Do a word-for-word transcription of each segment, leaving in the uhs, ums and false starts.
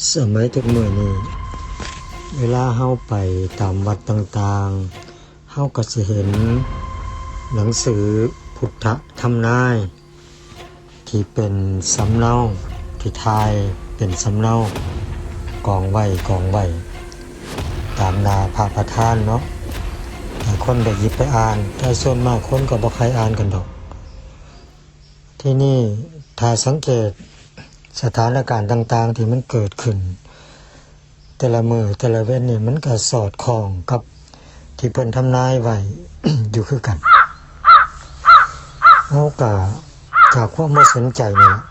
สมัยทุกมื้อนี้ เวลาเฮาไปตามวัดต่างๆ เฮาก็สิเห็นหนังสือพุทธทำนาย ที่เป็นสำเนา ที่ถ่ายเป็นสำเนา กองไว้ กองไว้ ตามหน้าพระประธานเนาะ ให้คนได้หยิบไปอ่าน แต่ส่วนมากคนก็บ่ใคร่อ่านกันดอก ที่นี่ถ้าสังเกตสถานการณ์ต่างๆ ที่มันเกิดขึ้น แต่ละมื้อแต่ละเว็นนี่มันก็สอดคล้องกับที่เพิ่นทำนายไว้ อยู่คือกัน เฮาก็จากความบ่สนใจนี่แหละ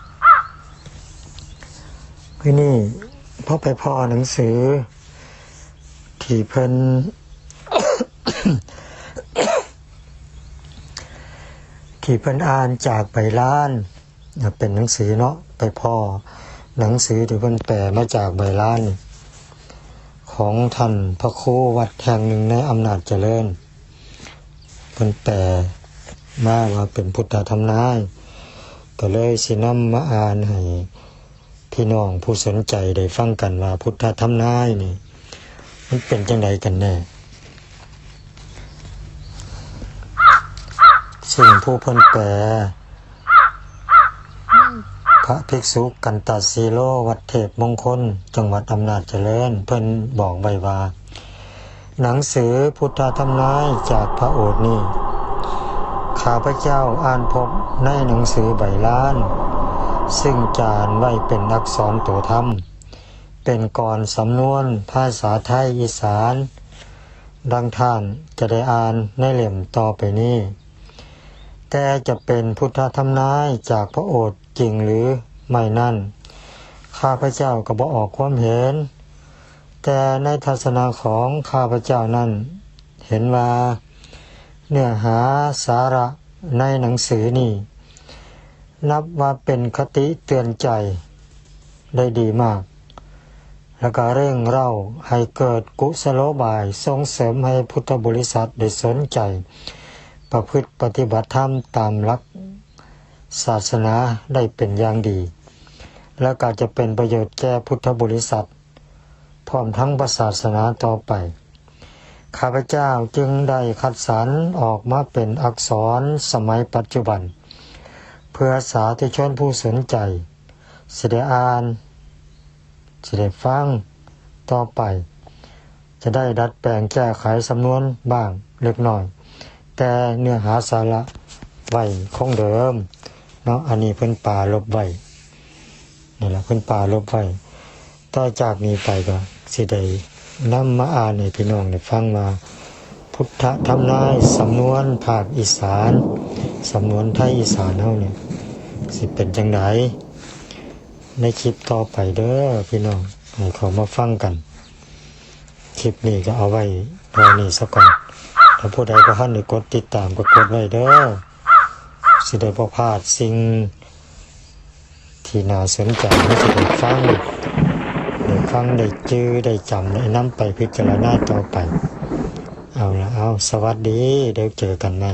ทีนี้พอไปพ้อหนังสือ ที่เพิ่น ที่เพิ่นอ่านจากใบลาน เป็นหนังสือเนาะ ไปพ้อหนังสือที่เพิ่นแปลมาจากใบลานนี่ ของท่านพระครูวัดแห่งหนึ่งในอำนาจเจริญ เพิ่นแปลมาว่าเป็นพุทธทำนาย ก็เลยสินำมาอ่านให้พี่น้องผู้สนใจได้ฟังกันว่าพุทธทำนายนี่ มันเป็นจั่งใดกันแน่ ซึ่งผู้เพิ่นแปล พระภิกษุกันตสีโล วัดเทพมงคล จังหวัดอำนาจเจริญ เพิ่นบอกไว้ว่า หนังสือพุทธทำนายจากพระโอษฐ์นี้ ข้าพเจ้าอ่านพบในหนังสือใบลาน ซึ่งจารไว้เป็นอักษรตัวธรรม เป็นกลอนสำนวนภาษาไทยอีสาน ดังท่านจะได้อ่านในเล่มต่อไปนี้ แต่จะเป็นพุทธทำนายจากพระโอษฐ์จริงหรือไม่นั้น ข้าพเจ้าก็บ่ออกความเห็น แต่ในทัศนะของข้าพเจ้านั้น เห็นว่าเนื้อหาสาระในหนังสือนี้ นับว่าเป็นคติเตือนใจได้ดีมาก แล้วก็เร่งเร้าให้เกิดกุศโลบายส่งเสริมให้พุทธบริษัทได้สนใจ ประพฤติปฏิบัติธรรมตามหลักศาสนาได้เป็นอย่างดี และก็จะเป็นประโยชน์แก่พุทธบริษัท พร้อมทั้งพระศาสนาต่อไป ข้าพเจ้าจึงได้คัดสรรออกมาเป็นอักษรสมัยปัจจุบัน เพื่อสาธุชนผู้สนใจ สิได้อ่าน สิได้ฟังต่อไป จะได้ดัดแปลงแก้ไขสำนวนบ้างเล็กน้อย แต่เนื้อหาสาระไว้คงเดิมเนาะ อันนี้เพิ่นปรารภไว้ นี่แหละเพิ่นปรารภไว้ ต่อจากนี้ไปก็สิได้นำมาอ่านให้พี่น้องได้ฟังว่า พุทธทำนายสำนวนภาคอีสาน สำนวนไทยอีสานเฮาเนี่ย สิเป็นจั่งใด ในคลิปต่อไปเด้อพี่น้อง ให้เข้ามาฟังกัน คลิปนี้ก็เอาไว้เท่านี้ซะก่อน ถ้าผู้ใดบ่ทันได้กดติดตามก็กดไว้เด้อ สิได้บ่พลาดสิ่งที่น่าสนใจ และสิได้ฟัง ได้ฟัง ได้จื่อ ได้จำ ได้นำไปพิจารณาต่อไป เอาละ เอา สวัสดี เดี๋ยวเจอกันใหม่